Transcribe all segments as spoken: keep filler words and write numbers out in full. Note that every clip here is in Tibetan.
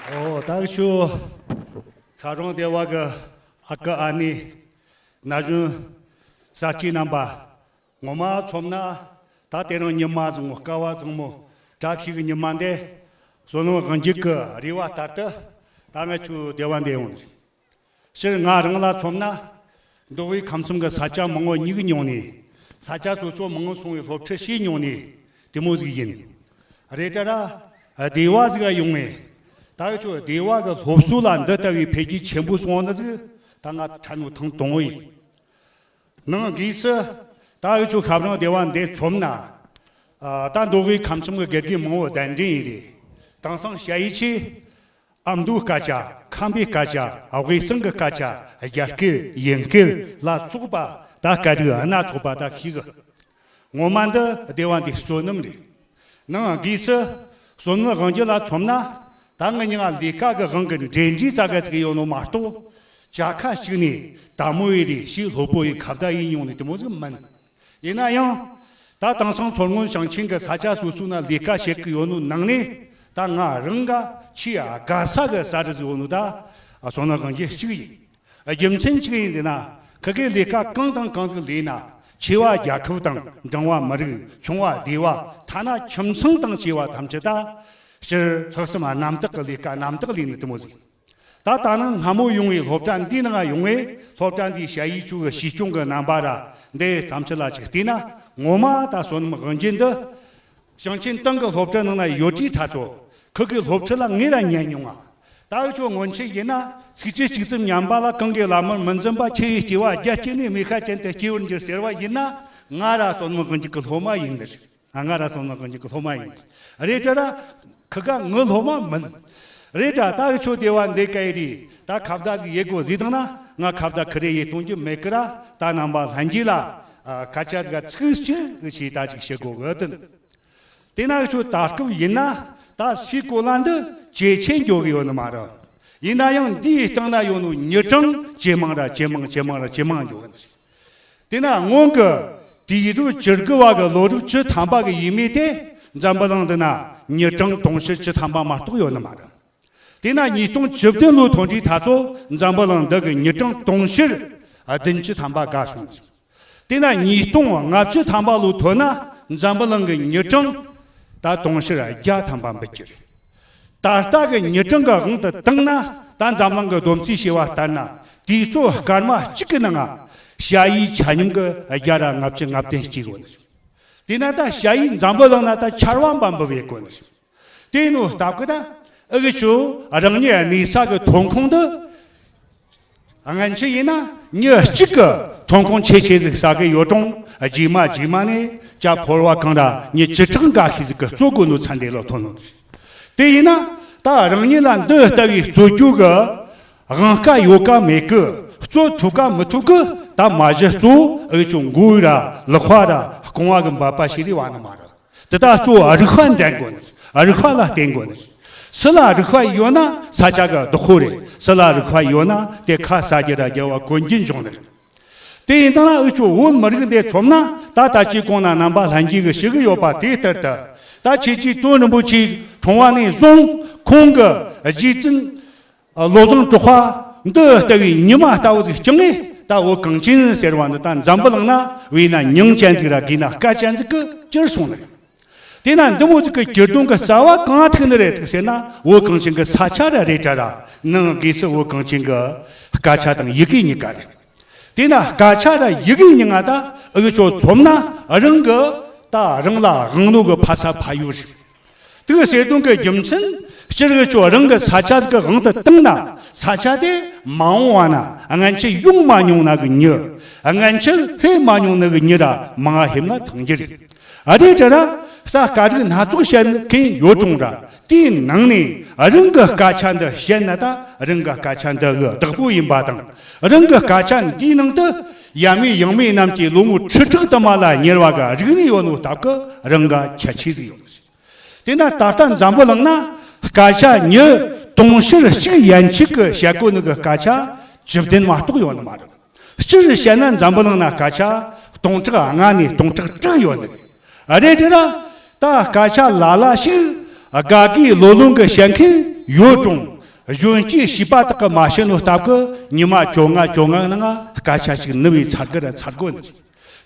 ཨོ་ད་གི་ཆུ་ཁ་རོང་སྡེ་བ་གི་ཨ་ཁུ་ཨ་ནེ་ན་གཞོན་ས་སྐྱེས་རྣམ་པ། ངོ་མ་མཚོན་ན་ད་དེ་རིང་ཉི་མ་བཟང་མོ་སྐལ་བ་བཟང་མོ་བཀྲ་ཤིས་ཀྱི་ཉི་མ་འདི་བསོད་ནམས་དབང་འདུས་ཀྱི་རེ་བ་ལྟར་དུ་ད་ང་ཆུ་སྡེ་བ་འདི་ཡོང་། སྤྱིར་ང་རང་ལ་མཚོན་ན། མདོ་དབུས་ཁམས་གསུམ་གྱི་ས་ཆ་མང་བོ་སྙེགས་མྱོང་ནས། ས་ཆ་སོ་སོ་མང་བོ་སོང་བའི་སློབ་ཁྲིད་བྱས་མྱོང་ནས་དེ་མོ་ཟིག་ཡིན། རེད་དྲ་ར། སྡེ་བ་ཟིག་ག་ཡོང་ངས། ད་འུ་ཆོ་སྡེ་བ་གི་སློབ་གསོ་ལ་འདི་ལྟ་བུའི་འཕེལ་རྒྱས་ཆེན་པོ་སོང་བ་ནི་ཟིག་ད་ང་ཕྲ་ནོ་ཐེངས་དང་བོ་ཡིན། ནང་སྒོས་སུ་ད་འུ་ཆོ་ཁ་བྱང་སྡེ་བ་འདི་མཚོན་ན། ཨ་ད་མདོ་དབུས་ཁམས་གསུམ་གྱི་དགེ་རྒན་མང་བོ་གདན་འདྲེན་ཡིན་རེད། དེང་སང་ཞ་ཡི་ཆེ། ཨ་མདོའི་སྐད་ཆ། ཁམས་པའི་སྐད་ཆ། དབུས་གཙང་གི་སྐད་ཆ། རྒྱ་སྐད་དབྱིན་སྐད་ལ་སོགས་པ་ད་སྐད་རིགས་སྣ་ཚོགས་པ་ད་ཤེས་གི། ངོ་མ་འདི་སྡེ་བ་འདི་བསོད་ནམས་རེད། ནང་སྒོས་སུ་བསོད་ནམས་དབང་འདུས་ལ་མཚོན་ན། ད་ངི་མྱི་ང་ལས་ཀ་གི་དབང་གིས་འབྲེལ་འདྲིས་རྩ་ག་ཚིག་ཡོད་ནོ་མ་གཏོགས། བཅའ་ཁ་གཅིག་ནས་དལ་མོ་ཡི་རེད་ཞེས་སློབ་པོ་ཡི་ཁ་བརྡ་ཡིན་མྱོང་ནི་དེ་མོ་ཟིག་མིན། ཡིན་ན་ཡང་། ད་དེང་སང་མཚོ་སྔོན་ཞིང་ཆེན་གྱི་ས་ཆ་སོ་སོ་ན་ལས་ཀ་བྱེད་ཀྱི་ཡོད་ནོ་ནང་ནས་ད་ང་རང་ག་ཆེས་དགའ་ས་གི་ས་རུ་ཟིག་ཡོད་ནོ་ད་བསོད་ནམས་དབང་འདུས་གཅིག་ཡིན། རྒྱུ་མཚན་གཅིག་ཡིན་ཟེར་ན། ཁི་གེ་ལས་ཀ་གང་དང་གང་ཟིག་ལས་ན། ཆེ་བ་རྒྱལ་ཁབ་དང་འབྲིང་བ་མི་རིགས། ཆུང་བ་སྡེ་བ། ཐ་ན་ཁྱིམ་ཚང་དང་བཅས་པ་ཐམས་ཅད་ད། སྤྱིར་ལྷག་བསམ་རྣམ་དག་གི་ལས་ཀ་རྣམ་དག་ལས་ནི་དེ་མོ་ཟིག་ད་ལྟ་ནང་སྔ་མོ་ཡོང་བའི་སློབ་གྲྭ་འདིའི་ནང་ཡོང་བས། སློབ་གྲྭ་འདིའི་ཞ་ཡི་ཆོས་གི་གཞིས་ཆུང་གི་རྣམ་པ་ར་འདི་ཐམས་ཅད་ལ་ཅིག་བལྟས་ན། ངོ་མ་ད་བསོད་ནམས་དབང་འདུས་འདི་ཞིང་ཆེན་ཏང་གི་སློབ་གྲྭ་ནང་ན་ཡོད་དུས་ད་ཚོ་ཁུ་གི་སློབ་ཁྲིད་ལ་ངེས་ར་ཉན་མྱོང་ང་། ད་འུ་ཆོ་སྔོན་ཆད་ཡིན་ན་ཚིགས་བཅད་གཅིག་ཙམ་ཉན་པ་ལ་གང་གི་ལ་མར་མི་འཛེམ་པ། ཁྱི་ཡི་སྐྱེ་བ་བརྒྱ་སྐྱེས་ནས། མི་ཤ་ཅན་དུ་སྐྱེ་བར་འགྱུར་ཟེར་བ་ཡིན་ན། ང་ར་བསོད་ནམས་དབང་འདུས་ཀྱི་སློབ་མ་ཡིན་ནི་རེད། ང་ར་བསོད་ནམས་དབང་འདུས་ཀྱི་སློབ་མ་ཡིན། རེད་དྲ་ར། ཁི་ག་ངི་སློབ་མ་མིན། རེད་དྲ་ད་འུ་ཆོ་སྡེ་བ་འདི་ག་ཡི་རེད། ད་ཁ་བརྡ་ཟིག་ཡེད་དགོ་ཟེར་བཏང་ན། ང་ཁ་བརྡ་ཁི་རེ་ཡེད་གཏོང་རྒྱུ་མེད་ཀི་ར། ད་རྣམ་པ་ལྷན་རྒྱས་ལ་ཨ་སྐད་ཆ་ཟིག་ཚིག་གཅིག་ཞེས་ད་ཅིག་བཤད་དགོ་གི་དེ། དེ་ན་འུ་ཆོ་ད་སྐབས་ཡིན་ན་ད་སའི་གོ་ལ་འདི་ཇེ་ཆེར་འགྱོ་གི་ཡོད་ནི་མ་རེད། ཡིན་ན་ཡང་འདིའི་སྟེང་ན་ཡོད་ནོ་མྱི་གྲངས་ཇེ་མང་ར་ཇེ་མང་ཇེ་མང་ར་ཇེ་མང་འགྱོ་གི་ནི་རེད། དེ་ན་སྔོན་གྱི་དུས་རབས་བཅུ་དགུ་བ་གི་ལོ་རབས་བཅུ་ཐམ་པ་གི་ཡས་མས་དེ་འཛམ་བུ་གླིང་འདི་ན་མྱི་གྲངས་དུང་ཕྱུར་བཅུ་ཐམ་པ་མ་གཏོགས་ཡོད་ནི་མ་རེད། དེ་ན་ཉིས་སྟོང་བཅུ་བདུན་ལོ་ཐོན་དུས་ད་ཚོ་འཛམ་བུ་གླིང་འདི་གི་མྱི་གྲངས་དུང་ཕྱུར་བདུན་ཅུ་ཐམ་པ་བརྒལ་སོང་ཟིག་དེ་ན་ཉིས་སྟོང་ལྔ་བཅུ་ཐམ་པ་ལོ་ཐོན་ན་འཛམ་བུ་གླིང་གི་མྱི་གྲངས་ད་དུང་ཕྱུར་བརྒྱ་ཐམ་པ་འབུད་ཀྱི་རེད། ད་ལྟ་གི་མྱི་གྲངས་ཀྱི་དབང་དུ་བཏང་ན། ད་འཛམ་གླིང་གི་བསྡོམས་རྩིས་བྱས་པ་ལྟར་ན། དུས་ཚོད་སྐར་མ་གཅིག་གི་ནང་ང་ཞ་ཡི་ཆ་སྙོམས་ཀྱི་བརྒྱ་ར་ལྔ་བཅུ་ང་བདུན་སྐྱེ་དགོས་ནི། དེས་ན་ད་ཞ་ཡི་འཛམ་བུ་གླིང་ན་ད་ཆར་པ་འབབ་འབབ་ཡོད་དགོས་ནི། དེ་ནོ་སྟབས་ཀྱིས་ད་འུ་ཆོ་རང་ཉིད་གནས་ས་གི་ཐོན་ཁུངས་འདི། སྔན་ཆད་ཡིན་ན་མྱི་གཅིག་གི་ཐོན་ཁུངས་ཆེ་ཆེ་ཟིག་ཟ་གི་ཡོད་རུང་། རྗེས་མ་རྗེས་མ་ནས་ཇ་ཕོར་བ་གང་ར་མྱི་བཅུ་ཕྲག་འགའ་ཤས་ཟིག་གིས་རྩོད་དགོས་ནོ་ཚད་འདི་ལ་ཐོན་ནོ། དེ་ཡིན་ན་ད་རང་ཉིད་ལ་འདི་ལྟ་བུའི་རྩོད་རྒྱུ་གི་དབང་དཀའ་ཡོད་ཀ་མེད་ཀི། རྩོད་ཐུབ་ཀ་མི་ཐུབ་ཀི། ད་མ་གཞི་གཙོ་བོ་འུ་ཆོ་མགོ་བོ་ར་ལག་པ་ར་རྐང་བ་གི་འབབ་པ་ཞིག་རེད་བ་ནི་མ་རེད། དེ་དག་གཙོ་བོ་རིག་པ་འགྲན་དགོས་ནི། རིག་པ་ལ་བརྟེན་དགོས་ནི། སུ་ལ་རིག་པ་ཡོད་ན་ས་ཆ་གི་བདག་པོ་རེད། སུ་ལ་རིག་པ་ཡོད་ན་དེ་ཁ་ཟ་རྒྱུ་ར་རྒྱལ་བ་གོན་རྒྱུ་འབྱུང་ནི་རེད། དེ་ཡིན་དང་ན་འུ་ཆོ་བོད་མི་རིགས་འདི་མཚོན་ན། ད་ལྟ་ཅི་གོང་ན་རྣམ་པ་ལྷན་རྒྱས་ཀྱིས་ཞུ་གི་ཡོད་པ་དེ་ལྟར་དུ། ད་ཆོས་རྗེ་དོན་རིན་པོ་ཆེ་འཁྲུངས་པ་ནས་བཟུང་ཁོང་གི་རྗེ་བཙུན་བློ་བཟང་གྲགས་པ་འདི་ལྟ་བུའི་ཉི་མ་ལྟ་བུ་ཟིག་བསྐྱངས་ནས། ད་བོད་གངས་ཅན་ཟེར་བ་འདི་ད་འཛམ་བུ་གླིང་ན་བས་ན་མྱིང་ཅན་ཟིག་ར་དགོས་ན་སྐལ་ཅན་ཟིག་གི་གྱུར་སོང་ནི་རེད། དེས་ན་འདི་མོ་ཟིག་གི་གྱུར་དོན་གི་རྩ་བ་གང་ཐུག་ནི་རེད་ཟེར་ན། བོད་གངས་ཅན་གི་ས་ཆ་ར་རེད་དྲ་ར། ནང་སྒོས་སུ་བོད་གངས་ཅན་གི་སྐད་ཆ་དང་ཡི་གེ་གཉིས་ཀ་རེད། དེས་ན་སྐད་ཆ་ར་ཡི་གེ་གཉིས་ཀ་ད་འུ་ཆོ་མཚོན་ན་རང་གི་ད་རང་ལ་དབང་ནོ་གི་ཕ་ས་ཕ་ཡུལ་རེད། དེ་གི་ཟེར་དོན་གི་རྒྱུ་མཚན། སྤྱིར་འུ་ཆོ་རང་གི་ས་ཆ་ཟིག་གི་དབང་དུ་བཏང་ན། ས་ཆ་དེ་མ་འོངས་པ་ན་སྔན་ཆད་ཡོང་མ་མྱོང་ན་གི་མྱི། སྔན་ཆད་ཕེབས་མ་མྱོང་ན་གི་མྱི་ར་མང་ང་ཧེམ་ན་ཐང་རྒྱུ་རེད། ཨ་རེ་དྲ་ར། ས་སྐད་རིགས་སྣ་ཚོགས་བཤད་མཁན་ཡོད་རུང་ར། དེའི་ནང་ནས་རང་གི་སྐད་ཆ་འདི་བཤད་ན་ད་རང་གི་སྐད་ཆ་འདི་གི་བདག་པོ་ཡིན་པ་དང་། རང་གི་སྐད་ཆ་འདིའི་ནང་དུ་ཡབ་མེས་ཡུམ་མེས་རྣམས་ཀྱི་ལོ་ངོ་ཁྲི་ཕྲག་དུ་མ་ལ་ཉར་བ་གི་རིག་གནས་ཡོད་ནོ་སྟབས་ཀྱིས་རང་ག་ཁྱད་ཆོས་ཟིག་ཡོད་ནི་རེད། དེས་ན་ད་ལྟ་འཛམ་བུ་གླིང་ན་སྐད་ཆ་མྱི་དུང་ཕྱུར་གཅིག་ཡན་ཆད་ཀྱིས་བཤད་གོ་ནི་གི་སྐད་ཆ་བཅུ་བདུན་མ་གཏོགས་ཡོད་ནི་མ་རེད། སྤྱིར་བཤད་ན་འཛམ་བུ་གླིང་ན་སྐད་ཆ་སྟོང་ཕྲག་ལྔ་ནས་སྟོང་ཕྲག་དྲུག་ཡོད་ནི་རེད། རེད་དྲ་ར། ད་སྐད་ཆ་ལ་ལ་ཞིག་དགའ་དགའི་ལོ་ལོན་གི་བཤད་མཁན་ཡོད་རུང་། གཞོན་སྐྱེས་བྱིས་པ་དག་གིས་མ་བཤད་ནོ་སྟབས་ཀྱིས་ཉི་མ་བཅོ་ལྔ་བཅོ་ལྔ་ནང་སྐད་ཆ་ཞིག་ནུབ་པའི་ཚར་གི་ར་ཚར་གོ་ནི།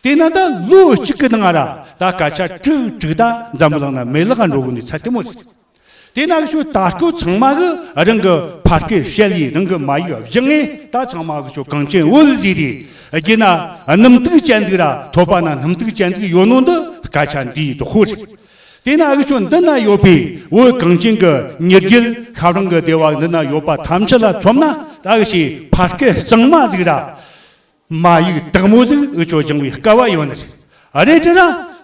དེས་ན་ད་ལོ་གཅིག་གི་ནང་ར་ད་སྐད་ཆ་དྲུག་དྲུག་ད་འཛམ་བུ་གླིང་ན་མེད་ལག་འགྲོ་གི་ནི་ཚད་དེ་མོ་ཞིག་དེས་ན་གི་ཆོ་ད་སྐུ་ཚང་མ་གི་རང་གི་ཕ་སྐད་བཤད་ལས་རང་གི་མ་ཡིག་སྦྱང་ངེ་ད་ཚང་མ་གི་ཆོ་གངས་ཅན་བོད་ཟེར་རེ་རྒྱུ་ན་སྣུམ་ཐིག་ཅན་ཟིག་ར་ཐོད་པ་ན་སྣུམ་ཐིག་ཅན་ཟིག་ཡོད་ནོ་འདི་སྐད་ཆ་འདིའི་དོ་ཧོ་རེད། དེས་ན་གི་ཆོ་འདི་ན་ཡོད་པའི་བོད་གངས་ཅན་གི་མྱི་རྒྱུད་ཁ་རང་གི་སྡེ་བ་འདི་ན་ཡོད་པ་ཐམས་ཅད་ལ་མཚོན་ན་ད་གི་ཞེས་ཕ་སྐད་གཙང་མ་ཟིག་ར། མ་ཡིག་དག་མོ་ཟིག་འུ་ཆོ་སྦྱང་བའི་སྐལ་བ་ཡོད་ནི་རེད། རེད་དྲ་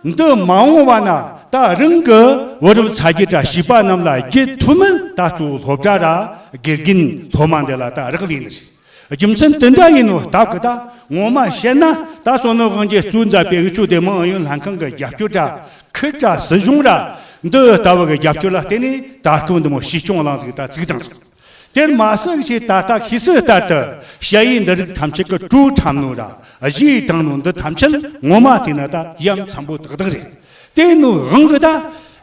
འདི་མ་འོངས་བ་ན་ད་རང་གི་བུ་རབས་ཚ་རྒྱུད་དྲ་བྱིས་པ་རྣམས་ལ་རྒྱུད་ཐུན་མིན་ད་གཙོ་བོ་སློབ་གྲྭ་ར་དགེ་རྒན་སློབ་མ་འདི་ལ་ད་རག་ལས་ནི་རེད། རྒྱུ་མཚན་དེ་འདྲ་ཡིན་ནོ་སྟབས་ཀྱིས་ད་ངོ་མ་བཤད་ན་ད་བསོད་ནམས་དབང་རྒྱལ་གཙོས་མཛད་པའི་འུ་ཆོ་སྡེ་དམངས་ཨུ་ཡོན་ལྷན་ཁང་གི་རྒྱབ་སྐྱོར་དྲ་ཁུལ་དྲ་སྲིད་གཞུང་ར་འདི་ལྟ་བུ་གི་རྒྱབ་སྐྱོར་ལ་བརྟེན་ནས་ད་སྐུ་འདི་མོ་ཞིག་སྐྱོང་གླེང་ཟིག་ད་བཙུགས་བཏང་ཟིག་དེར་མ་ཟད་ཞེས་ད་ལྟ་ཤེས་གསལ་ལྟར་དུ་ཞ་ཡི་འདི་རིགས་ཐམས་ཅད་ཀྱི་གྲོས་འཁྲབ་ནོ་ར་གཞས་བཏང་ནོ་འདི་ཐམས་ཅད་ངོ་མ་བལྟས་ན་ད་ཡ་མཚན་པོ་དག་དག་རེད། དེ་ནོ་དབང་གི་ད་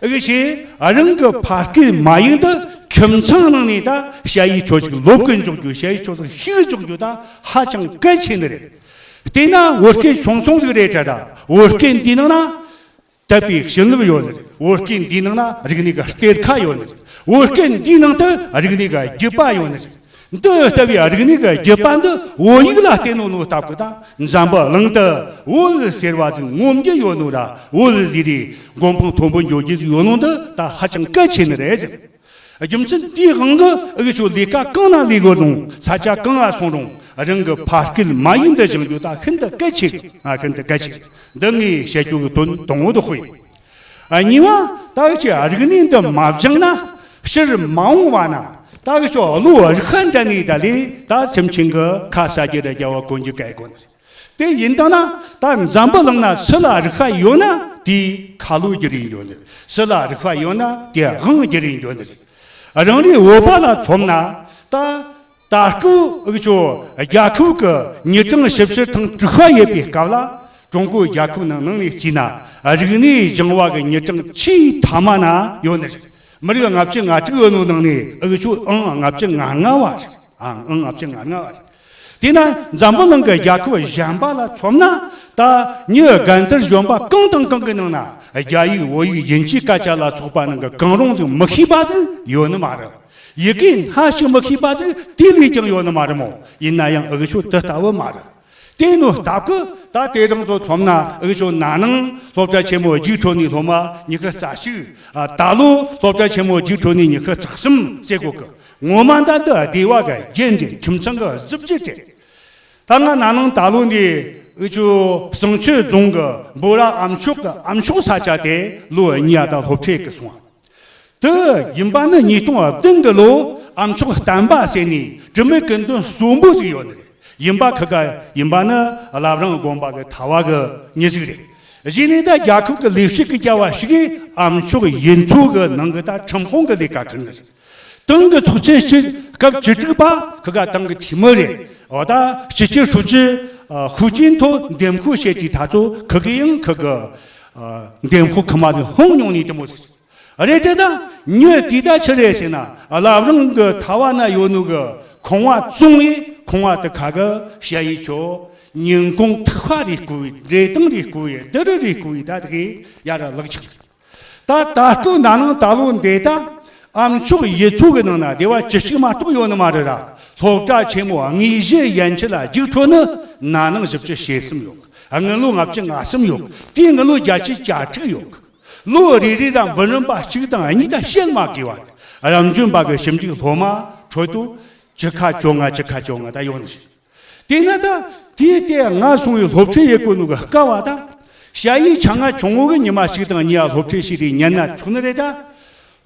ཨི་ཞེས་རང་གི་ཕ་སྐད་མ་ཡིག་འདི་ཁྱིམ་ཚང་ནང་ནས་ད་ཞ་ཡི་ཆོས་ཅིག་ལོབས་གི་འཇོག་རྒྱུ་ཞ་ཡི་ཆོས་ཅིག་ཤེས་འཇོག་རྒྱུ་ད་ཧ་ཅང་གལ་ཆེ་ནི་རེད། དེས་ན་བོད་སྐད་ཆུང་ཆུང་ཟིག་རེད་དྲ་ར་བོད་སྐད་འདིའི་ནང་ན། དད་པའི་བྱིན་རླབས་ཡོད་ནི་རེད། བོད་སྐད་འདིའི་ནང་ན་རིག་གནས་ཀྱི་གཏེར་ཁ་ཡོད་ནི་རེད། བོད་སྐད་འདིའི་ནང་དུ་རིག་གནས་ཀྱི་རྒྱུད་པ་ཡོད་ནི་རེད། འདི་ལྟ་བུའི་རིག་གནས་ཀྱི་རྒྱུད་པ་འདི་བོད་ཡིག་ལ་བརྟེན་ནོ་ནོ་སྟབས་ཀྱིས་ད་འཛམ་བུ་གླིང་དུ་བོད་ཟེར་བ་ཟིག་ངོམ་རྒྱུ་ཡོད་ནོ་ར་བོད་ཟེར་རེ་མགོ་འཕང་མཐོན་པོ་འགྱོ་རྒྱུ་ཟིག་ཡོད་ནོ་འདི་ད་ཧ་ཅང་གལ་ཆེ་ནི་རེད་ཟེར། རྒྱུ་མཚན་དེའི་དབང་གིས་འུ་ཆོ་ལས་ཀ་གང་ན་ལས་དགོས་རུང་ས་ཆ་གང་ང་སོང་རུང་རང་གི་ཕ་སྐད་མ་ཡིག་འདི་སྦྱང་རྒྱུ་ད་ཤིན་ཏུ་གལ་ཆེ་ང་ཤིན་ཏུ་གལ་ཆེ། འདི་ངས་བཤད་རྒྱུ་གི་དོན་དང་པོ་དེ་ཁོ་ཡིན། ཨ་གཉིས་པ་ད་གི་ཆོ་རིག་གནས་འདི་མ་སྦྱངས་ན་ཕྱིར་མ་འོངས་པ་ན་ད་གི་ཆོ་བློ་རིག་པ་འདྲ་ནས་ད་ལས་ད་སེམས་ཅན་གི་ཁ་ཟ་རྒྱུ་ར་རྒྱ་བ་གོན་རྒྱུ་གལ་དགོས་ནི། དེ་ཡིན་དང་ན་ད་འཛམ་བུ་གླིང་ན་སུ་ལ་རིག་པ་ཡོད་ན་དེའི་ཁ་ལོ་བསྒྱུར་ཡིན་འགྱོ་ནི། སུ་ལ་རིག་པ་ཡོད་ན་དེའི་དབང་བསྒྱུར་ཡིན་འགྱོ་ནི་རེད། རང་རེའི་བོད་པ་ལ་མཚོན་ན་ད་ད་སྐུ་འུ་ཆོ་རྒྱལ་ཁབ་ཀྱི་མི་གྲངས་བཞི་བཅུ་དང་དྲུག་པ་ཡོད་པའི་སྐབས་ལ་ཀྲུང་གོ་རྒྱལ་ཁབ་ནང་ནང་ནས་བརྩིས་ན་རིག་གནས་སྦྱང་བ་གི་མི་གྲངས་ཆེས་མཐའ་མ་ན་ཡོད་ནི་རེད། མི་རིགས་ལྔ་བཅུ་ང་དྲུག་ཡོད་ནོ་ནང་ནས་འུ་ཆོ་ཨང་ལྔ་བཅུ་ང་ལྔ་བ་རེད། ཨང་ལྔ་བཅུ་ང་ལྔ་བ་རེད། དེས་ན་འཛམ་བུ་གླིང་གི་རྒྱལ་ཁབ་གཞན་པ་ལ་མཚོན་ན་ད་མྱི་རྒན་དར་གཞོན་པ་གང་དང་གང་གི་ནང་ན་རྒྱ་ཡིག་བོད་ཡིག་དབྱིན་ཇིའི་སྐད་ཆ་ལ་སོགས་པ་ནང་གི་གང་རུང་ཟིག་མི་ཤེས་པ་ཟིག་ཡོད་ནི་མ་རེད། ཡི་གེ་སྣ་ཞིག་མི་ཤེས་པ་ཟིག་དེ་ལས་ཀྱང་ཡོད་ནི་མ་རེད་མོ། ཡིན་ན་ཡང་འུ་ཆོ་དེ་ལྟ་བུ་མ་རེད། དེ་ནོ་སྟབས་ཀྱིས་ད་དེ་རིང་ཚོ་མཚོན་ན་འུ་ཆོ་ན་ནིང་སློབ་གྲྭ་ཆེན་མོ་རྒྱུགས་འཕྲོད་ནི་སློབ་མ་ཉི་ཤུ་རྩ་གཅིག་ད་ལོ་སློབ་གྲྭ་ཆེན་མོ་རྒྱུགས་འཕྲོད་ནི་ཉི་ཤུ་རྩ་གསུམ་ཟེར་གོ་གི། ངོ་མ་ད་འདི་སྡེ་བ་གི་རྒྱན་རེད། ཁྱིམ་ཚང་གི་གཟི་བརྗིད་རེད། ད་ང་ན་ནིང་ད་ལོ་འདི་འུ་ཆོ་བསང་ཆུ་རྫོང་གི་འབོ་ར་ཨ་མཆོག་གི་ཨ་མཆོག་ས་ཆ་དེ་ལོ་གཉིས་ཡ་ད་སློབ་ཁྲིད་གི་སོང་བ། དེ་ཡིན་པ་ནི་ཉིས་སྟོང་བདུན་གི་ལོ་ཨ་མཆོག་བསྟན་པ་ཟེར་ནས་དྲི་མེད་ཀུན་ལྡན་གསོན་པོ་ཟིག་ཡོད་ནི་རེད། ཡིན་པ་ཁི་ག་ཡིན་པ་ནི་བླ་བྲང་དགོན་པ་གི་ཐ་བ་གི་མྱི་ཟིག་རེད། གཞི་ནས་ད་རྒྱལ་ཁབ་ཀྱི་ལས་བྱེད་ཀྱི་བྱ་བ་ཞིག་གིས་ཨ་མཆོག་ཡུལ་ཚོ་གི་ནང་གི་ད་ཁྲིམས་དཔོན་གི་ལས་ཀ་ཁུར་ནི་རེད། ཏང་གི་ཚོགས་ཆེན་སྤྱི་སྐབས་བཅུ་དྲུག་པ་ཁི་ག་ཏང་གི་འཐུས་མི་རེད། འོ་ད་སྤྱི་ཁྱབ་ཧྲུའུ་ཅི་ཧུའུ་ཅིན་ཐོ་འདེམས་བསྐོ་བྱེད་དུས་ད་ཚོ་ཁི་གི་ཡང་ཁི་གི་འདེམས་བསྐོ་ཁི་མ་ཟིག་ཧོང་མྱོང་ནི་དེ་མོ་ཟིག་རེད་དེ་ད་ཉོས་དེ་ད་ཆི་རེད་ཟེར་ན་བླ་བྲང་གི་ཐ་བ་ན་ཡོད་ནོ་གི་ཁང་བ་བཙོང་ཡི་ཁང་བ་དེ་ཁ་གི་ཞ་ཡི་ཆོ་ཉིན་གུང་ཐིག་ཕ་རེ་བསྐོལ་ཡི་འབྲས་དང་རེ་བསྐོལ་ཡི་དི་རི་རེ་བསྐོལ་ཡི་ད་དེ་གི་ཡ་ར་ལག་ཆགས་ཟིག་ད་ད་སྐུ་ན་ནིང་ད་ལོ་འདི་ད་ཨ་མཆོག་ཡུལ་ཚོ་གི་ནང་ན་སྡེ་བ་བཅུ་གཅིག་མ་གཏོགས་ཡོད་ནི་མ་རེད་ར། སློབ་གྲྭ་ཆེན་མོ་དངོས་གཞི་ཡན་ཆད་ལ་རྒྱུགས་འཕྲོད་ནི་ན་ནིང་བཞི་བཅུ་ཞེ་གསུམ་ཡོད། དངུལ་ལོ་ལྔ་བཅུ་ང་གསུམ་ཡོད། དེའི་དངུལ་ལོ་བརྒྱད་ཅུ་གྱ་དྲུག་ཡོད། ལོ་རེ་རེ་ལ་འབུམ་རམས་པ་གཅིག་དང་གཉིས་ད་བཤད་མ་དགོས་པ། རབ་འབྱམས་པ་གི་ཞིབ་འཇུག་སློབ་མ་ཁྲོད་དུ་བཅུ་ཁ་བཅོ་ལྔ་བཅུ་ཁ་བཅོ་ལྔ་ད་ཡོད་ནི་རེད། དེས་ན་ད་དེའི་སྟེང་ང་སོང་བའི་སློབ་ཁྲིད་ཡེད་དགོས་ནོ་གི་སྐབས་བ་ད། ཞ་ཡི་ཆ་ང་ཆུང་ངུ་གི་ཉི་མ་ཞིག་དང་གཉིས་ལ་སློབ་ཁྲིད་བྱས་ཏེ་ཉན་ན་ཆོག་ནི་རེད་ད།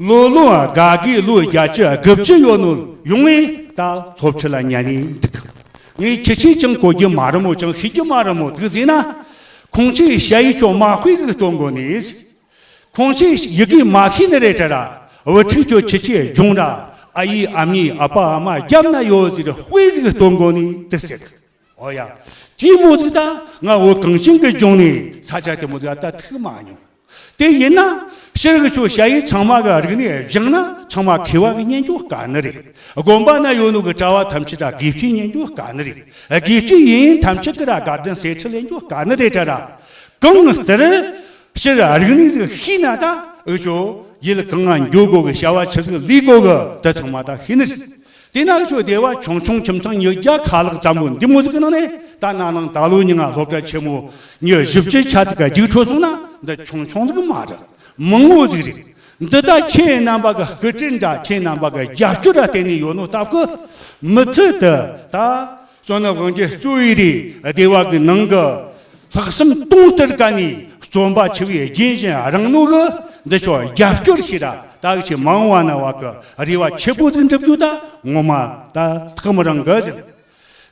ལོ་ལོ་དགའ་དགའི་ལོ་བརྒྱད་ཅུ་དགུ་བཅུ་ཡོད་ནོ་ཡོང་བས་ད་སློབ་ཁྲིད་ལ་ཉན་ནས་འདུག་ངས་ཁྱི་ཆོས་ཀྱང་གོ་རྒྱུ་མ་རེད་མོ་ཀྱང་ཤེས་རྒྱུ་མ་རེད་མོ་འདུག་ཟེར་ན། ཁོང་ཚོས་ཞ་ཡི་ཆོ་མ་དཔེ་ཟིག་སྟོན་དགོས་ནི། ཁོང་ཚོས་ཡི་གེ་མ་ཤེས་ནི་རེད་དྲ་ར། བུ་ཕྲུག་ཚོ་ཁྱི་ཆོས་སྦྱོང་ར། ཨ་ཡེ་ཨ་མྱེས་ཨ་ཕ་ཨ་མ་རྒྱབ་ན་ཡོད་ཟེར་དཔེ་ཟིག་སྟོན་དགོས་ནི་དེ་ཟེར། ཨོ་ཡ། དེ་མོ་ཟིག་ད་ང་བོད་གངས་ཅན་གྱི་ལྗོངས་ནས་ས་ཆ་དེ་མོ་ཟིག་ད་ཐུག་མ་མྱོང་། དེ་ཡིན་ན་ ཕྱིར་གི་ཆོ་ཞ་ཡི་ཚང་མ་གི་རིག་གནས་སྦྱངས་ན་ཚང་མ་མཁས་པ་གི་ཉན་རྒྱུ་དཀའ་ནི་རེད། དགོན་པ་ན་ཡོད་ནོ་གི་གྲྭ་བ་ཐམས་ཅད་ར་དགེ་བཅུའི་ཉན་རྒྱུ་དཀའ་ནི་རེད། དགེ་བཅུའི་ཡིན་ཐམས་ཅད་གི་ར་དགའ་ལྡན་གསེར་ཁྲི་ལེན་རྒྱུ་དཀའ་ནི་རེད་དྲ་ར། གང་ལྟར་ཕྱིར་རིག་གནས་ཟིག་ཤེས་ན་ད་འུ་ཆོ་ཡུལ་གང་ང་འགྱོ་དགོ་གི། བྱ་བ་ཆི་ཟིག་ལས་དགོ་གི། དེ་ཚང་མ་ད་ཤེས་ནི་རེད། དེ་ན་འུ་ཆོ་སྡེ་བ་ཆུང་ཆུང་ཁྱིམ་ཚང་ཉིས་བརྒྱ་ཁ་ལྷག་ཙམ་པོ་འདི་མོ་ཟིག་གི་ནང་ནས་ད་ན་ནིང་ད་ལོ་ཉིན་ང་སློབ་གྲྭ་ཆེན་མོ་ཉི་བཞི་བཅུ་ཆ་ཟིག་ག་རྒྱུགས་འཕྲོད་སོང་ན་འདི་ཆུང་ཆུང་ཟིག་མ་རེད། མང་བོ་ཟིག་རེད། འདི་ད་ཁྱེད་རྣམ་པ་གི་སྐུ་དྲིན་འདྲ་ཁྱེད་རྣམ་པ་གི་རྒྱབ་སྐྱོར་ར་བརྟེན་ནས་ཡོད་ནོ་སྟབས་གི་མུ་མཐུད་དུ་ད་བསོད་ནམས་དབང་རྒྱལ་གཙོ་བོའི་རེད། སྡེ་བ་གི་ནང་གི་ལྷག་བསམ་གཏོང་སྟེ་ག་ནས་བརྩོན་པ་ཆེ་བའི་རྒྱན་བཞིན་རང་ནོ་གི་འདི་ཆོ་རྒྱབ་སྐྱོར་ཞིག་ར་ད་གི་ཆེ་མང་བ་ན་བ་གི་རེ་བ་ཆེ་པོ་ཟིག་འགྲུབ་རྒྱུ་ད་ངོ་མ་ད་ཐག་མི་རིང་གི་ཟེར།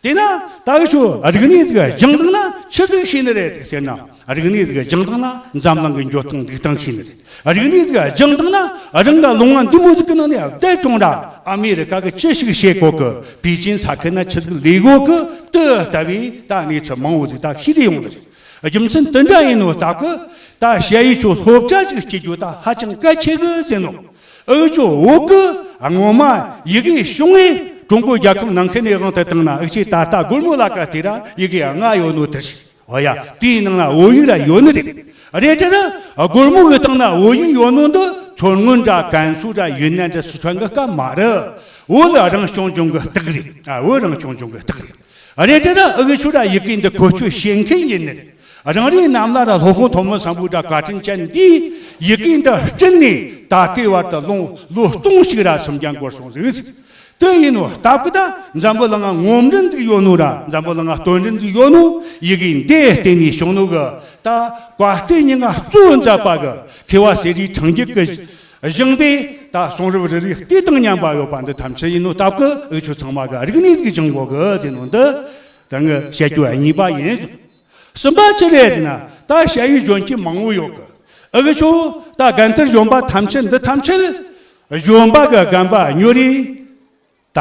དེས་ན་ད་གི་ཆོ་རིག་གནས་ཟིག་སྦྱངས་བཏང་ན་ཆི་ཟིག་ཤེས་ནི་རེད་ཟེར་ན། རིག་གནས་ཟིག་སྦྱངས་བཏང་ན་འཛམ་གླིང་གི་འགྱོ་སྟངས་འདུག་སྟངས་ཤེས་ནི་རེད། རིག་གནས་ཟིག་སྦྱངས་བཏང་ན་རང་གི་ལུང་བ་འདི་མོ་ཟིག་གི་ནང་ནས་བསྡད་གྲོང་ར་ཨ་མེ་རི་ཀ་གི་ཅི་ཞིག་བྱེད་གོ་གི། པེ་ཅིན་ས་ཁུལ་ན་ཆི་ཟིག་ལས་གོ་གི། དེ་ལྟ་བུའི་ད་གནས་ཚུལ་མང་བོ་ཟིག་ད་ཤེས་དེ་ཡོང་ནི་རེད། རྒྱུ་མཚན་དེ་འདྲ་ཡིན་ནོ་སྟབས་གི་ད་ཞ་ཡི་ཆོ་སློབ་གྲྭ་ཅིག་སྐྱེལ་རྒྱུ་ད་ཧ་ཅང་གལ་ཆེ་གི་ཟེར་ནོ། འུ་ཆོ་བོད་གི་ངོ་མ་ཡི་གེ་ཤོང་ངེ་ཀྲུང་གོ་རྒྱལ་ཁབ་ནང་ཁུལ་ནས་དབང་དུ་བཏང་ན་འུ་ཆོས་ད་ལྟ་སྒོར་མོ་ལ་ཀ་དེ་ར་ཡི་གེ་ལྔ་ཡོད་ནོ་དེ་རེད། འོ་ཡ། དེའི་ནང་ན་བོད་ཡིག་ར་ཡོད་ནི་རེད། རེད་དེ་ར་སྒོར་མོ་གི་སྟེང་ན་བོད་ཡིག་ཡོད་ནོ་འདི་མཚོ་སྔོན་འདྲ་ཀན་སུའུ་འདྲ་ཡུན་ནན་འདྲ་སི་ཁྲོན་གི་སྐབས་མ་རེད། བོད་ལ་རང་སྐྱོང་ལྗོངས་གི་རྟགས་རེད། ཨ། བོད་རང་སྐྱོང་ལྗོངས་གི་རྟགས་རེད། རེད་དེ་ར་འུ་ཆོ་ར་ཡི་གེ་འདི་བཀོལ་སྤྱོད་བྱེད་མཁན་ཡིན་ནི་རེད། རང་རེའི་གནམ་ལ་ར་སློབ་དཔོན་ཐོན་མི་སམ་བྷོ་ཊ་བཀའ་དྲིན་ཅན་འདིས་ཡི་གེ་འདི་བསྐྲུན་ནས་ད་ལྟའི་བར་དུ་ལོ་ལོ་སྟོང་ཞིག་ར་སུམ་བརྒྱ་འགོར་སོང་ཟིག། དེ་ཡིན་ནོ་སྟབས་གི་ད་འཛམ་བུ་གླིང་ང་ངོམ་རིན་ཟིག་ཡོད་ནོ་ར་འཛམ་བུ་གླིང་ང་སྟོན་རིན་ཟིག་ཡོད་ནོ་ཡི་གེ་འདི་བརྟེན་ནས་བྱུང་ནོ་གི། ད་བཀའ་བསྟན་སྙིང་ག་གཙོ་བོ་མཛད་པ་གི་མཁས་པ་གསེར་རིའི་སྤྲིངས་རྒྱུད་ཀྱི་བཞེངས་པའི་ད་གསུང་རབ་རེ་རེ་ལྟོས་དང་མཉམ་པ་ཡོད་པ་འདི་ཐམས་ཅད་ཡིན་ནོ་སྟབས་གི་འུ་ཆོ་ཚང་མ་གི་རིག་གནས་ཟིག་སྦྱང་དགོ་གི་ཟེར་ནོ་འདི་ད་ངས་བཤད་རྒྱུ་གཉིས་པ་ཡིན། གསུམ་པ་ཅི་རེད་ཟེར་ན། ད་ཞ་ཡི་གཞོན་སྐྱེས་མང་བོ་ཡོད་གི། འུ་ཆོ་ད་རྒན་དར་གཞོན་པ་ཐམས་ཅད་འདི་ཐམས་ཅད་གཞོན་པ་གི་རྒན་པ་ཉོ་རེ་ད་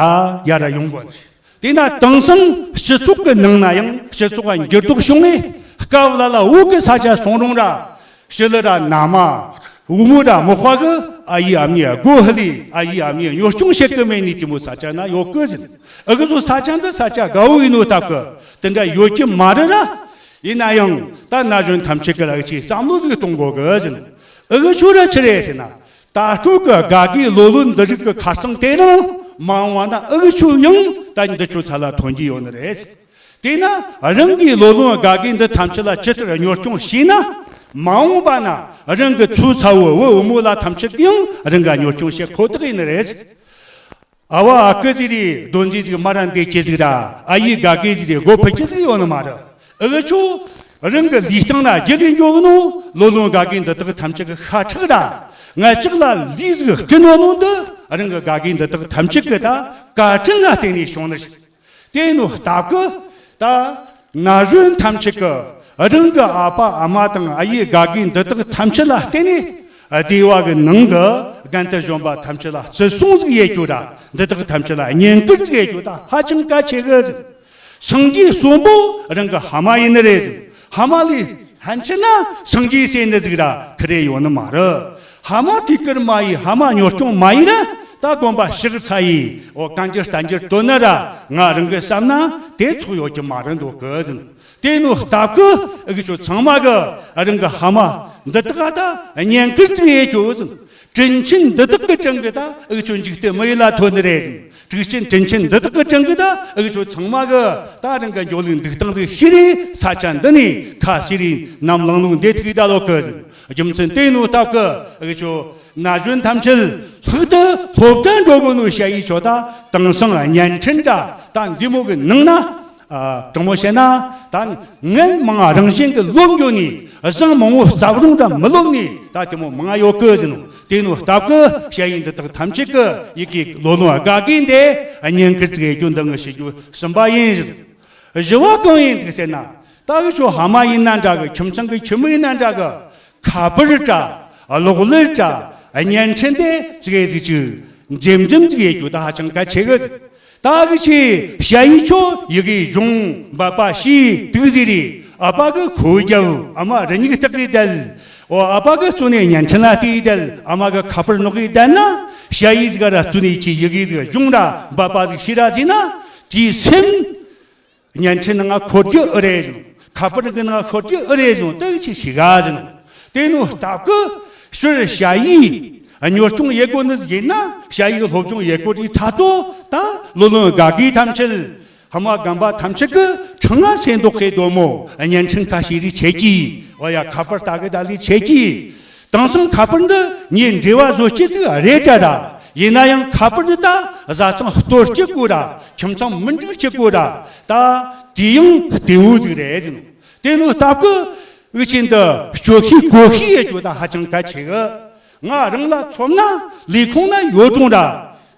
ཡར་ར་ཡོང་དགོས་ནི། དེས་ན་དེང་སང་སྤྱི་ཚོགས་ཀྱི་ནང་ན་ཡང་སྤྱི་ཚོགས་ལ་འགྱུར་ལྡོག་བྱུང་ངེ་སྐབས་ལ་ལ་བོད་ཀྱི་ས་ཆ་སོང་རུང་ར་ཞི་ལི་ར་ན་མ་བུ་མོ་ར་མོ་ཧ་གི་ཨ་ཡེ་ཨ་མྱེས་སྒོ་ཧ་ལི་ཨ་ཡེ་ཨ་མྱེས་ཉོ་སྐྱོང་བྱེད་གི་མེད་ནི་དེ་མོ་ས་ཆ་ན་ཡོད་གི་ཟིན། འུ་གི་ཚོ་ས་ཆ་འདི་ས་ཆ་དགའ་བོ་ཡིན་ནོ་སྟབས་གི་དེ་འདྲ་ཡོད་ཀྱི་མ་རེད་ར། ཡིན་ན་ཡང་ད་ན་གཞོན་ཐམས་ཅད་ཀྱི་ལ་ཅིག་བསམ་བློ་ཟིག་གཏོང་དགོས་གི་ཟིན། འུ་གི་ཆོ་ར་ཆི་རེད་ཟེར་ན། ད་སྐབས་ཀྱི་དགའ་དགའི་ལོ་ལོན་འདི་རིགས་ཀྱི་ཁ་རྩང་དེ་རིང་མ་འོངས་པ་ན་འུ་གི་ཆོ་ཡང་ད་འདི་ཆོ་ཚ་ལ་ཐོན་གྱི་ཡོད་ནི་རེད། དེས་ན་རང་གི་ལོ་ལོན་དགའ་དགའི་འདི་ཐམས་ཅད་ལ་ཇི་ལྟར་གཉོར་སྐྱོང་བྱས་ན་མ་འོངས་པ་ན་རང་གི་ཚོ་ཚ་བོ་བུ་བུ་མོ་ལ་ཐམས་ཅད་ཀྱིས་ཡང་རང་ག་གཉོར་སྐྱོང་བྱེད་ཁོ་ཐག་ཡིན་ནི་རེད། ཨ་བ་ཨ་ཁུ་ཟིག་རེད། རྡོ་འཛིན་ཟིག་མ་ར་འདེད་ཀྱི་ཟིག་ར་ཨ་ཡེ་དགའ་དགའི་ཟིག་རེད། སྒོ་ཕུད་ཀྱི་ཟིག་ཡོད་ནི་མ་རེད། འུ་ཆོ་རང་གི་ལུས་སྟེང་ན་རྒྱུ་ལས་འགྱོ་གི་ནོ་ལོ་ལོན་དགའ་དགའི་འདི་དག་ཐམས་ཅད་ཀྱི་ཤ་ཁྲག་ར་ང་ཅག་ལ་ལུས་ཟིག་སྤྲིན་ནོ་ནོ་འདི་རང་གི་དགའ་དགའི་འདི་དག་ཐམས་ཅད་ཀྱི་ད་བཀའ་དྲིན་ལ་བརྟེན་ནས་བྱུང་ནི་ཞིག། དེ་ནོ་སྟབས་ཀྱི་ད་ན་གཞོན་ཐམས་ཅད་ཀྱི་རང་གི་ཨ་ཕ་ཨ་མ་དང་ཨ་ཡེ་དགའ་དགའི་འདི་དག་ཐམས་ཅད་ལ་བརྟེན་ནས་སྡེ་བ་གི་ནང་གི་རྒན་དར་གཞོན་པ་ཐམས་ཅད་ལ་བརྩི་སྲུང་ཟིག་ཡེད་རྒྱུ་ར་འདི་དག་ཐམས་ཅད་ལ་བསྙེན་བཀུར་ཟིག་ཡེད་རྒྱུ་ད་ཧ་ཅང་གལ་ཆེ་གི་ཟིག། སངས་རྒྱས་གསོན་པོ་རང་གི་ཕ་མ་ཡིན་ནི་རེད་ཟིག། ཕ་མ་ལས་ཕན་ཆད་ན་སངས་རྒྱས་ཟེར་ནི་ཟིག་ར་ཁི་རེ་ཡོད་ནི་མ་རེད། ཕ་མ་གུས་བཀུར་མ་ཡེད་ཕ་མ་གཉོར་སྐྱོང་མ་ཡེད་ར་ད་དགོན་པ་ཕྱག་འཚལ་ཡེད་འོ་བཀའ་འགྱུར་བསྟན་འགྱུར་བཏོན་ན་ར་ང་རང་གི་བསམ་ན་དེ་ཚོགས་ཡོད་ཀྱི་མ་རེད་འདུག་གི་ཟིན། དེ་ནོ་སྟབས་ཀྱི་འུ་ཆོ་ཚང་མ་གི་རང་གི་ཕ་མ་འདི་དག་ད་བསྙེན་བཀུར་ཟིག་ཡེད་རྒྱུ་ཟིན། དྲིན་ཆེན་འདི་དག་གི་དྲིན་གི་ད་འུ་ཆོ་འཇིག་རྟེན་མི་ཡུལ་ལ་ཐོན་ནི་རེད་ཟིན། དྲིན་ཆེན་དྲིན་ཆེན་འདི་དག་གི་དྲིན་གི་ད་འུ་ཆོ་ཚང་མ་གི་ད་རང་གི་འགྱོ་ལུགས་འདུག་སྟངས་ཟིག་ཤེས་རེ་ས་ཆ་འདི་ནས་ཁ་ཤས་རེ་ནམ་ལངས་ལུགས་འདི་ཐུག་ད་ལོ་གི་ཟིན། རྒྱུ་མཚན་དེ་ནོ་སྟབས་ཀྱི་འུ་ཆོ་ན་གཞོན་ཐམས་ཅད་ལྷག་ཏུ་སློབ་གྲྭ་འགྲོ་དགོས་ནོ་ཞ་ཡི་ཆོ་ད་དེང་སང་བརྙན་འཕྲིན་འདྲ་ད་འདི་མོ་གི་ནང་ན་ཨ་དྲང་མོ་བཤད་ན་ད་ངན་མང་རང་བཞིན་གི་ལོབས་འགྱོ་ནི་བཟང་མང་བོ་རྩབ་རུང་འདྲ་མི་ལོབས་ནི་ད་དེ་མོ་མང་ཡོད་གི་ཟིན། དེ་ནོ་སྟབས་ཀྱི་ཞ་ཡི་འདི་དག་ཐམས་ཅད་ཀྱི་ཡི་གེ་ལོ་ལོན་དགའ་དགའི་འདི་བསྙེན་བཀུར་ཟིག་ཡེད་རྒྱུ་འདི་ངས་བཤད་རྒྱུ་གསུམ་པ་ཡིན་ཟིན། བཞི་བ་གང་ཡིན་འདུག་ཟེར་ན། ད་འུ་ཆོ་ཕ་མ་ཡིན་ན་འདྲ་གི། ཁྱིམ་ཚང་གི་ཁྱིམ་མི་ཡིན་ན་འདྲ་གི། ཁ་པར་འདྲ་གློག་ཀླད་འདྲ་བརྙན་འཕྲིན་དེ་ཙིག་གེ་ཙིག་ཅིག་འཛེམ་འཛེམ་ཙིག་ཡེད་རྒྱུ་ད་ཧ་ཅང་གལ་ཆེ་གི། ད་གི་ཆེ་ཞ་ཡི་ཆོ་ཡི་གེ་སྦྱོང་འབད་པ་ཤེས་དུག་ཟེར་རེ་ ཨ་ཕ་གི་ཁོ་རྒྱབ། ཨ་མ་རི་ཉིག་སྟག་གིས་བསྡད། འོ་ཨ་ཕ་གི་བཙོན་ནས་བརྙན་འཕྲིན་ལ་བལྟས་བསྡད། ཨ་མ་གི་ཁ་པར་ནོག་གིས་བསྡད་ན། ཞ་ཡིས་ཟིག་ར་བཙོན་ནས་ཁྱི་ཡི་གེ་ཟིག་གཞུང་ར་འབབ་པ་ཟིག་ཤི་ར་ཟིན་ན། དེའི་སེམས། བརྙན་འཕྲིན་ནང་ང་འཁོར་རྒྱུ་ཨེ་རེད་ཟེར། ཁ་པར་གི་ནང་ང་འཁོར་རྒྱུ་ཨེ་རེད་ཟེར། དེ་ཆི་ཤི་ག་ཟེར། དེ་ནོ་སྟབས་གི་ཕྱིར་ཞ་ཡིས་གཉོར་སྐྱོང་ཡེ་གོ་ནི་ཡིན་ན། ཞ་ཡིས་སློབ་སྦྱོང་ཡེ་གོ་དེ་ཐ་ཚོ་ད་ལོ་ལོན་དགའ་གི་ཐམས་ཅད། ཧ་མ་རྒན་པ་ཐམས་ཅད་གི་ཁྲང་ང་སེ་མདོག་ཁའི་སྡོད་མོ་བརྙན་འཕྲིན་ཁ་ཤས་རིགས་ཆེ་གི། འོ་ཡ་ཁ་པར་ལྟ་གི་ད་ལི་ཆེ་གི། དེང་སང་ཁ་པར་འདི་ངས་འབྲེལ་བ་བཟོ་སྤྱད་ཅིག་རེད་དྲ་ར། ཡིན་ན་ཡང་ཁ་པར་འདི་ད་བཟའ་ཚང་གཏོར་སྤྱད་དགོས་ར། ཁྱིམ་ཚང་མི་འགྲིག་སྤྱད་དགོས་ར། ད་དེ་ཡང་ལྟེ་བོ་ཟིག་རེད་ཟེར། དེ་ནོ་སྟབས་གི་འུ་ཆེན་འདི་སྐྱོ་ཤས་གོ་ཤས་ཡེ་རྒྱུ་ད་ཧ་ཅང་གལ་ཆེ་གི། ང་རང་ལ་མཚོན་ན་ལས་ཁུངས་ན་ཡོད་རུང་ར།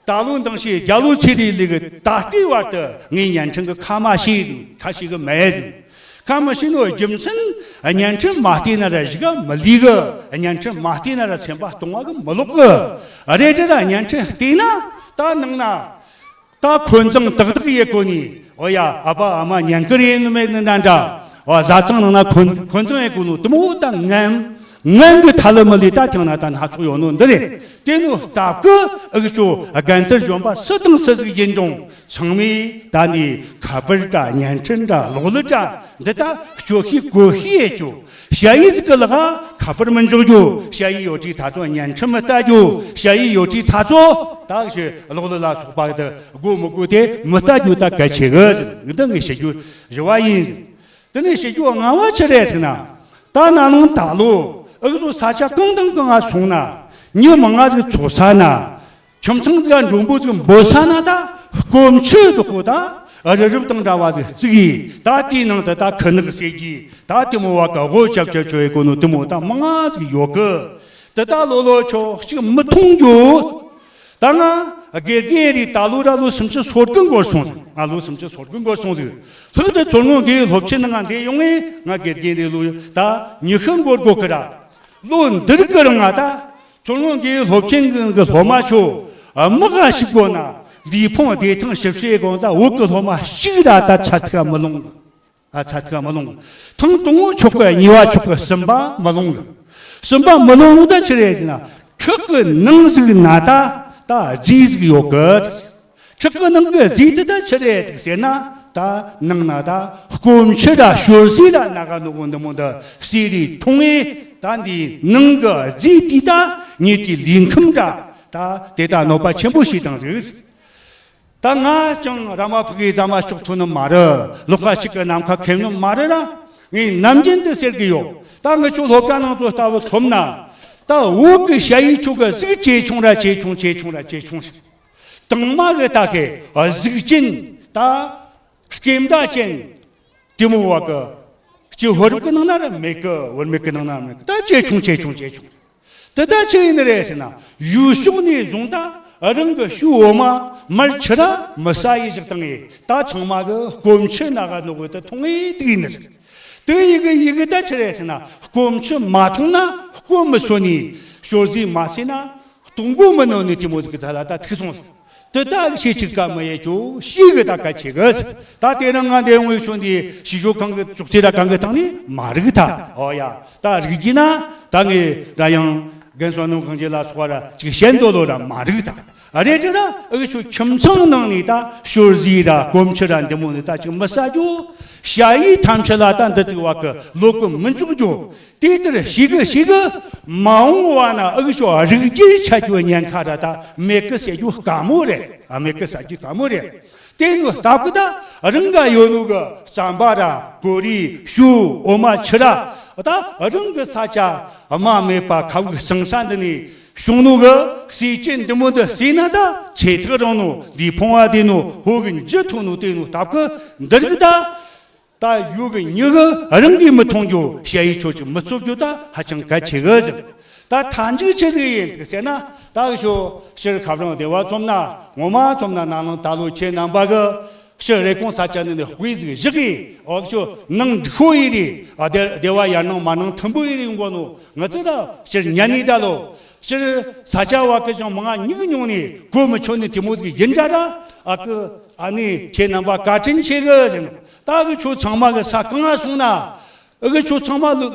ད་ལོ་འདང་ཤེས་རྒྱ་ལོ་ཚེ་རིང་ལི་གི་ད་ལྟའི་བར་དུ་ངས་བརྙན་འཕྲིན་གི་ཁ་མ་ཤེས་ཟིན། ཁ་ཤེས་གི་མེད་ཟིན། ཁ་མི་ཤེས་ནོ་རྒྱུ་མཚན། བརྙན་འཕྲིན་མ་བལྟས་ན་ར་གཞུག་ག་མི་ལུས་གི། བརྙན་འཕྲིན་མ་བལྟས་ན་ར་སེམས་པ་སྟོང་བ་གི་མི་ལོག་གི། རེད་དྲ་ར་བརྙན་འཕྲིན་བལྟས་ན་ད་ནང་ན། ད་འཁོན་འཛིང་ཏག་ཏག་ཡེ་གོ་ནི། འོ་ཡ་ཨ་ཕ་ཨ་མ་ཉན་གི་རེད་ནི་མེད་ནི་འདྲ་འདྲ། འོ་བཟའ་ཚང་ནང་ན་འཁོན་འཁོན་འཛིང་ཡེ་གོ་ནོ་དེ་མོ་ད་ངན་ངན་གི་ཐ་ལི་མི་ལི་ད་ཐང་ན་ད་སྣ་ཚོགས་ཡོད་ནོ་འདི་རེད། དེ་ནོ་སྟབས་གི་འུ་ཅོ་རྒན་དར་གཞོན་པ་སུ་དང་སུ་ཟིག་ཡིན་རུང་ཚང་མས་ད་ནི་ཁ་པར་འདྲ་བརྙན་འཕྲིན་འདྲ་གློག་ཀླད་འདྲ་འདི་ད་སྐྱོ་ཤས་གོ་ཤས་ཡེ་རྒྱུ། ཞ་ཡིས་གི་ལག་ཁ་པར་མི་འཇོག་རྒྱུ། ཞ་ཡིས་ཡོད་དུས་ཐ་ཚོ་བརྙན་འཕྲིན་མི་ལྟ་རྒྱུ། ཞ་ཡིས་ཡོད་དུས་ཐ་ཚོ་ད་ཞི་གློག་ཀླད་ལ་སོགས་པ་དེ་དགོས་མི་དགོས་དེ་མི་ལྟ་རྒྱུ་ད་གལ་ཆེ་གི་ཟེར། འདི་ངས་བཤད་རྒྱུ་བཞི་བ་ཡིན་ཟེར། དེ་ནས་བཤད་རྒྱུ་ལྔ་བ་ཆི་རེད་ཟེར་ན། ད་ན་ནིང་ད་ལོ་འུ་ཚོ་ས་ཆ་གང་དང་གང་ང་སོང་ན། མྱི་མང་ང་ཟིག་ཚོགས་ས་ན། ཁྱིམ་ཚང་ཟིག་མགྲོན་པོ་ཟིག་འབོད་ས་ན་ད་སྐོམ་ཆུ་དུ་ཁོ་ད་རི་རབ་དང་འདྲ་བ་ཟིག་བརྩིགས་ཡིས། ད་དེའི་ནང་དུ་ད་ཁུ་ནག་ཟེར་གྱི་ད་དེ་མོ་བ་ག་སྒོ་ཅབ་ཅབ་ཆོ་ཡེ་གོ་ནོ་དེ་མོ་ད་མང་ང་ཟིག་ཡོད་གི། དེ་ད་ལོ་ལོ་ཆོ་གཅིག་མི་མཐོང་རྒྱུ། ད་ང་དགེ་རྒན་རེད། ད་ལོ་ར་ལོ་སུམ་ཅུ་སོ་དགུ་འགོར་སོང་ཟིག་ང་ལོ་སུམ་ཅུ་སོ་དགུ་འགོར་སོང་ཟིག་ལྷག་ཏུ་མཚོ་སྔོན་དགེ་སློབ་ཆེན་ནང་ང་འདི་ཡོང་ངས་ང་དགེ་རྒན་རེད། ལོ་ད་ཉི་ཤུ་འགོར་དགོས་གི་ར། ལོ་འདིར་གི་རང་ང་ད། མཚོ་སྔོན་གྱི་སློབ་ཆེན་གྱི་སློབ་མ་ཆོ། དམག་ག་ཞུགས་དགོས་ན། ལུས་ཕུང་བདེ་ཐང་ཞིབ་བཤེར་དགོས་ན་བོད་ཀྱི་སློབ་མ་གཅིག་ར་ད་ཚད་ཐིག་མི་ལོངས། ཨ་ཚད་ཐིག་མི་ལོངས། ཐེངས་དང་པོ་ཆོག་གི། གཉིས་པ་ཆོག་གི། གསུམ་པ་མི་ལོངས་གི། གསུམ་པ་མི་ལོངས་ནོ་ད་ཆི་རེད་ཟེར་ན། ཁྲག་གི་ནང་ཟིག་ན་ད་ད་རྫས་ཟིག་ཡོད་གི། ཁྲག་གི་ནང་གི་རྫས་དེ་ད་ཆི་རེད་ཟེར་ན། ད་ནང་ན་ད་སྐོམ་ཆུ་ར་ཞོར་ཟས་ར་ན་ག་ནོ་གོ་འདི་མོ་འདི་ཟས་རིགས་འཐུང་ངེ་ད་འདི་ནང་གི་རྫས་དེ་ད་ངེད་ཀྱི་ལུས་ཁམས་ར་ད་དེ་ད་གནོད་པ་ཆེན་པོ་བྱེད་དང་ཟིག་ད་ང་ཅང་ར་མ་ཕུག་གི་རྫ་མ་ལྕོག་ཐུབ་ནི་མ་རེད། ལོགས་ཀ་གཅིག་གི་ནམ་མཁའ་ཁེབས་ནི་མ་རེད་ར། ངས་ནམ་རྒྱུན་དུ་ཟེར་གི་ཡོད། ད་ངི་ཆོ་སློབ་གྲྭ་ནང་ཚོ་ལྟ་བུ་ཐོབ་ན། ད་བོད་གི་ཞ་ཡིས་ཆོ་གི་གཟུགས་ཇེ་ཆུང་ར་ཇེ་ཆུང་ཇེ་ཆུང་ར་ཇེ་ཆུང་ཞིག་དང་མ་གི་ད་ཁེ་གཟུགས་ཅན་ད་སྐྱེ་མདའ་ཅན་དེ་མོ་བ་གི་སྐྱེ་བོ་རབ་གི་ནང་ན་ར་མེད་གི། བུད་མེད་གི་ནང་ན་མེད་གི། ད་ཇེ་ཆུང་ཇེ་ཆུང་ཇེ་ཆུང་། དེ་ད་ཆི་ཡིན་ནི་རེད་ཟེར་ན། ཡུལ་ཕྱོགས་ནས་བཟུང་ད་རང་གི་ཤུ་འོ་མ་མར་ཆུ་ར་མི་ཟ་ཡི་ཞིག་བཏང་ངེ་ད་ཚང་མ་གི་སྐོམ་ཆུ་ན་ག་ནོ་གི་ད་འཐུང་ངེ་དུག་ཡིན་ནི་རེད། དེ་ཡི་གི་ཡི་གི་ད་ཆི་རེད་ཟེར་ན། སྐོམ་ཆུ་མ་འཐུང་ན་སྐོམ་མི་སོ་ནི། ཞོར་ཟས་མ་ཟོས་ན་སྟོང་སྒོ་མི་ནོ་ནི་དེ་མོ་ཟིག་གི་ད་ལ་ད་ཐུག་སོང་ཟིག་དེ་ད་ཤེས་ཅིག་ཀ་མི་ཡེ་ཅོ་ཤེས་གི་ད་གལ་ཆེ་གི་ཟིག་ད་དེ་རིང་ང་འདི་ཡོང་བའི་ཆོ་འདི་ཞི་ཞོ་གང་གི་ཅོག་ཙེ་ར་གང་གི་སྟེང་ནས་མ་རིག་ད། ཨོ་ཡ་ད་རིག་གི་ན་ད་ངས་ར་ཡང་རྒན་བསོད་ནམས་གངས་ཅན་ལ་སོགས་ར་ཅིག་བཤད་འདོད་ལོ་ར་མ་རིག་ད། རེད་དྲ་ར་ཨུ་ཆོ་ཁྱིམ་ཚང་ནང་ནས་ད་ཞོར་ཟས་ར་སྐོམ་ཆུ་ར་འདི་མོ་ནི་ད་ཅིག་མི་ཟ་རྒྱུ། ཞ་ཡིས་ཐམས་ཅད་ལ་ད་འདི་དུ་བ་གི་ལོ་གི་མི་འཇུག་རྒྱུ། དེ་ལྟར་ཞིག་གི་ཞིག་གི་མ་འོངས་བ་ན་ཨུ་ཆོ་རིགས་རྒྱུད་ཆད་རྒྱུ་ཉེན་ཁ་ར་ད་མེད་གི་ཟེར་རྒྱུ་དཀའ་མོ་རེད། ཨ་མེད་གི་ཟེར་རྒྱུ་དཀའ་མོ་རེད། དེ་ནི་སྟབས་གི་ད་རང་ག་ཡོད་ནོ་གི་རྩམ་པ་ར་གོ་རེ་ཞོ་འོ་མ་ཆུ་ར་ད་རང་གི་ས་ཆ་དམའ་མེད་པ་ཁ་བུག་ཟང་ས་འདི་ནས། བྱུང་ནོ་གི་ཟས་བཅད་འདི་མོ་འདི་ཟོས་ན་ད་ཚེ་ཐག་རིང་ནོ། ལུས་ཕུང་བ་བདེ་ནོ། ཕོ་གི་འཇུ་ཐུབ་ནོ། དེ་ནོ་སྟབས་གི་འདི་རིགས་ད་ད་ཡུལ་གི་མྱི་གི་རང་གིས་མི་མཐོང་རྒྱུ། ཞ་ཡིས་ཆོ་ཅིག་མི་རྩོབ་རྒྱུ་ད་ཧ་ཅང་གལ་ཆེ་གི་ཟེར། ད་མཐའ་མཇུག་ཆི་ཟིག་ཡིན་འདུག་ཟེར་ན། ད་གི་ཤོ་སྤྱིར་ཁ་བྱང་སྡེ་བ་ཚོམ་ན་ངོ་མ་ཚོམ་ན་ན་ནིང་ད་ལོ་ཁྱེད་རྣམ་པ་གི་སྤྱིར་རེ་སྐོང་ས་ཆ་ནས་ནི་དཔེ་ཟིག་བཞག་གི། འོག་ཤོ་ནང་འགྲིག་ཤོ་ཡི་རེད། ཨ་དེ་སྡེ་བ་ཡར་ནང་མར་ནང་ཐུམ་པོ་ཡི་རེད་འགོ་ནོ། ང་ཚོ་ད་སྤྱིར་ཉན་ནི་ད་ལོ། སྤྱིར་ས་ཆ་བ་ཀི་ཅང་མང་ང་ཉུག་ཉུང་ནི་གོ་མི་ཆོད་ནི་དེ་མོ་ཟིག་ཡིན་འདྲ་ད། ཨ་ཀི་ཨ་ནི་ཁྱེད་རྣམ་པ་བཀའ་དྲིན་ཆེ་གི་ཟེར་ནོ། ད་གི་ཆོ་ཚང་མ་གི་ས་གང་ང་སོང་ན། ཨ་གི་ཆོ་ཚང་མ་ལུ་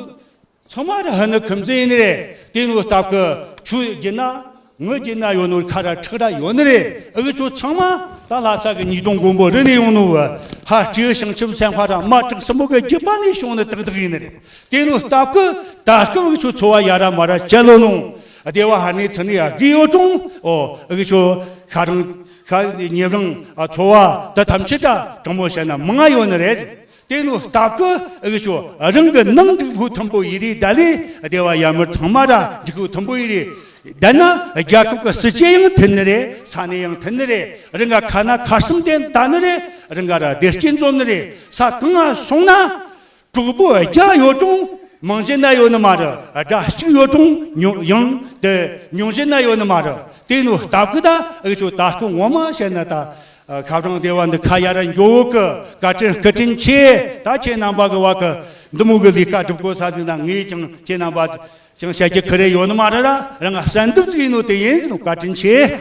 ཚང་མ་ར་ཧ་ནི་ཁུམ་ཙེ་ཡིན་ནི་རེད། དེ་ནོ་སྟབས་ཀི་ཆུ་རྒྱུ་ན་ངུ་རྒྱུ་ན་ཡོད་ནོ་ཁ་ར་ཁྲག་ར་ཡོད་ནི་རེད། ཨ་གི་ཆོ་ཚང་མ་ད་ལྷ་ས་གི་ཉིས་སྟོང་མགོན་པོ་རི་ནས་ཡོང་ནོ་བ་ཧ་སྤྲེའུ་བྱང་ཆུབ་སེམས་དཔའ་ར་མ་དྲག་སྲིན་མོ་གི་རྒྱུད་པ་ནས་བྱུང་ནི་ཏག་ཏག་ཡིན་ནི་རེད། དེ་ནོ་སྟབས་ཀི་ད་སྐབས་ཨ་གི་ཆོ་འཚོ་བ་ཡ་ར་མ་ར་བྱེད་ལོ་ནོ། སྡེ་བ་ཧ་ནི་ཚུ་ནི་ཡ་གི་ཡོད་ཀྲུང་ཨོ་ཨ་གི་ཆོ་ཤ་རང་ཤ་ཉེ་རང་འཚོ་བ་ད་ཐམས་ཅད་ད་དྲང་མོ་བཤད་ན་མང་ང་ཡོད་ནི་རེད། དེ་ནོ་སྟབས་ཀི་ཨ་གི་ཆོ་རང་གི་ནང་འགྲིག་ཁུག་མཐུན་པོ་ཡི་རི་ད་ལི་སྡེ་བ་ཡ་མི་ཚང་མ་ར་འགྲིག་ཁུག་མཐུན་པོ་ཡི་རི། ད་ན་རྒྱལ་ཁབ་ཀྱི་སྲིད་ཇུས་ཡང་མཐུན་ནི་རེད། ས་གནས་ཡང་མཐུན་ནི་རེད། རང་ག་ཁ་ན་ཁ་གསུམ་དེ་ད་ནི་རེད། རང་ག་ར་བདེ་སྐྱིད་འཛོམས་ནི་རེད། ས་གང་ང་སོང་ན་གྲོགས་པོ་བརྒྱ་ཡོད་ཀྲུང་མང་ཇེ་ན་ཡོད་ནི་མ་རེད། དགྲ་གཅིག་ཡོད་ཀྲུང་ཉུང་ཡང་དེ་ཉུང་ཇེ་ན་ཡོད་ནི་མ་རེད། དེ་ནོ་སྟབས་ཀི་ད་ཨ་གི་ཆོ་ད་སྐུ་ངོ་མ་བཤད་ན་ད་ཁ་བྲང་སྡེ་བ་འདི་ཁ་ཡ་ར་འགྱོ་བོ་གི་བཀའ་དྲིན་སྐུ་དྲིན་ཆེ། ད་ཁྱེད་རྣམ་པ་གི་བ་གི་འདི་མོ་གི་ལས་ཀ་སྒྲུབ་དགོས་ས་ཟིག་ན་ངས་ཀྱང་ཁྱེད་རྣམ་པ་ཅང་བཤད་རྒྱུ་ཁི་རེ་ཡོད་ནི་མ་རེད་ར། རང་ང་གསན་འདུག་ཅིག་ཡིན་ནོ་དེ་ཡིན་ཟིན་ནོ་བཀའ་དྲིན་ཆེ།